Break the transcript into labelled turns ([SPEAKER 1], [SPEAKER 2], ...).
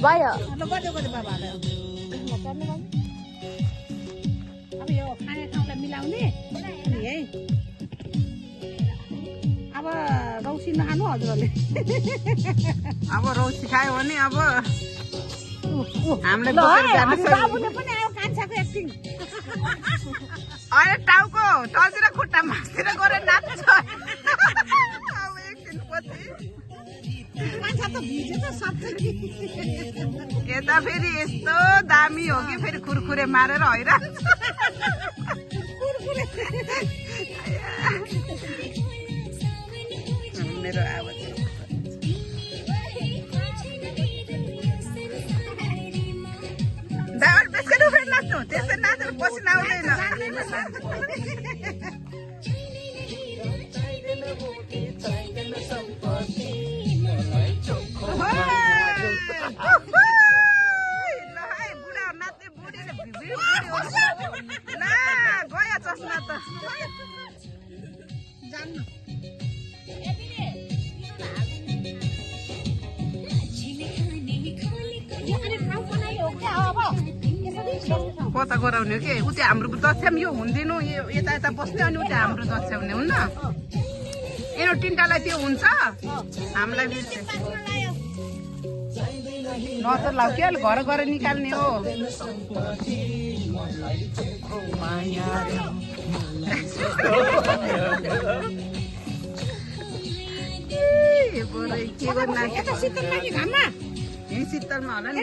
[SPEAKER 1] भयो
[SPEAKER 2] अब यो खाने ठाउँलाई मिलाउने अनि है अब रौसी नखानु हजुरले
[SPEAKER 3] अब रौसी खायो भने अब हामीले बोकेर जानु
[SPEAKER 2] बाबुले पनि आयो कान्छाको एक्टिङ
[SPEAKER 3] अहिले टाउको टल्तिर खुट्टा मासतिर गरेर नाच्छ अब एकछिन पछि
[SPEAKER 2] कान्छा त भिजे त सबै
[SPEAKER 3] यता फेरि यस्तो दामी हो कि फेरि खुरखुरे मारेर हैरान मेरो आवाज दावर बेसकेर उफेर नाच्नु त्यसै नाचेर पसिना आउँदैन गयो चस्मा त कता गराउने हो कि उता हाम्रो दक्षाम यो हुँदैन यो यता यता बस्ने अनि उता हाम्रो दक्षाउने हुन्न यिनीहरू तिनटालाई त्यो हुन्छ हामीलाई बिर्से नजर लाउ के घर गएर निकाल्ने हो के गर्नु शीतलमा होला नि